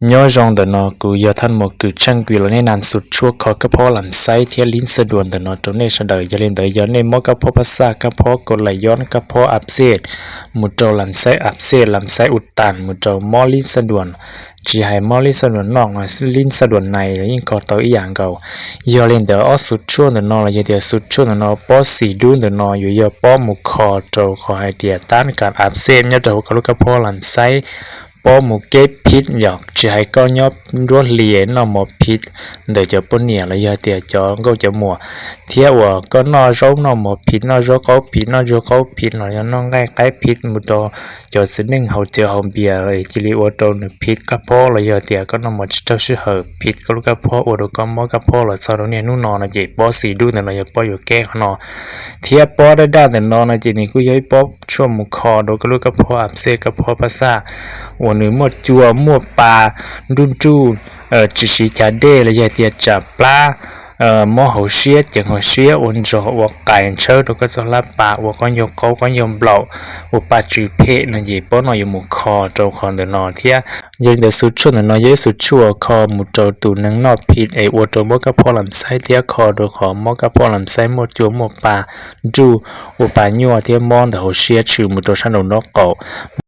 Nyob zoo ntawm no kuv yog thaj muas kws tsheej kis los nej nam xu tshuaj kho kab phob lam xaib thiab lib xa duas ntawm no rau nej sawv daws. Yog li ntawd yog nej mob kab phob pab xaj, kab phob kau lais yob, kab phob ab xej, mus rau lam xaib ab xej, lam xaib u tas, mus rau mob lib xa duas, tsis hais mob lib xa duas noj, lib xa duas nais los yeej kho tau ib yam nkaus. Yog li ntawd ob xu tshuaj ntawm no los yog tias xu tshuaj ntawm no pob xis dub ntawm no yuav yog pob mus kho rau qhov hais tias tab kas ab xej nyob rau hauv koj lub kab phob lam xaib, pob mus keb phib yom, tsis hais koj nyob nruab hlis noj mov phib ntawm cov poj niam los yog tias cov nkauj cov muam, thiab uas koj noj zaub noj mov phib, noj zaub qaub phib, noj zaub qaub phib los yog noj nqaij qaib phib mus rau cov txiv neej haus cawv haus npias cia li ua rau nws phib kab phob los yog tias koj noj mov tsis raug sij hawm phib koj lub kab phob ua rau koj mob kab phob los txog rau niaj hnub no no ces pob xis dub ntawm no yog pob yuav keb qhov no. Thiab pob daj daj ntawm no no ces nws kuj yog ib pob tshuaj mus kho rau koj lub kab phob ab xej, kab phob pab xaj uas nws muaj cua muaj pa, nruj nruj, tsis siv chav dej los yog tias tsam plab, mob hauv siab, ceev hauv siab, ua nrog ua qais, ntshawb rau koj txoj hlab pas, ua qaub ncaug qaub qaub ncaug nplaum, ua pa tsw phem no ces pob no yuav mus kho rau qhov ntawm no thiab. Yog li ntawd xu tshuaj ntawm no yog ib xu tshuaj kho mus rau tus neeg noj phib es ua rau mob kab phob lam xaib thiab kho rau qhov mob kab phob lam xaib muaj cua muaj pa, nruj, ua pa nyuaj thiab mob ntawm hauv siab tshwm mus rau sab nraum nraub qaum.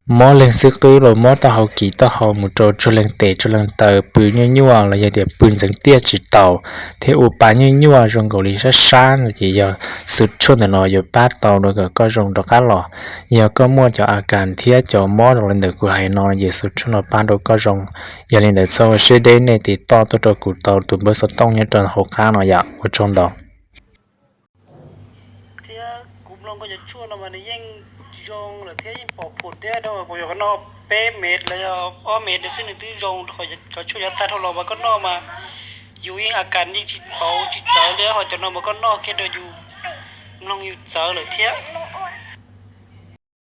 Mob leeg xwb qwb los mob taub hau kis taub hau mus rau tsuag leeg tes tsuag leeg taw, pw nyuaj nyuaj los yog tias pw ntxeev tiaj tsis taus, thiab ua pa nyuaj nyuaj zoo nkaus li sab sab no ces yog xu tshuaj ntawm no yuav pab tau rau kom koj zoo rov qab los. Yog koj muaj cov a kas thiab cov mob zoo li ntawm kuv hais no ces xu tshuaj no pab rau koj zoo. Yog li ntawd txhob ua siab deb, nej tiv toj tuaj rau kuv tau tus npawb xov tooj nyob rau hauv qab no yom. Ua tsaug ntau. Thiab kuv mloog koj cov tshuaj no mas nws yeej zoo lawm thiab yeej pom phum thiab rau kuv yuav noj peb mev los yog ob mev xwb nws twb zoo. Cov tshuaj yav tag dhau los mas koj noj mas yus yeej a kas yeej tsis pauv tsis txawv li, ho cov no mas koj noj kiag rau yus mloog yus txawv lawm thiab.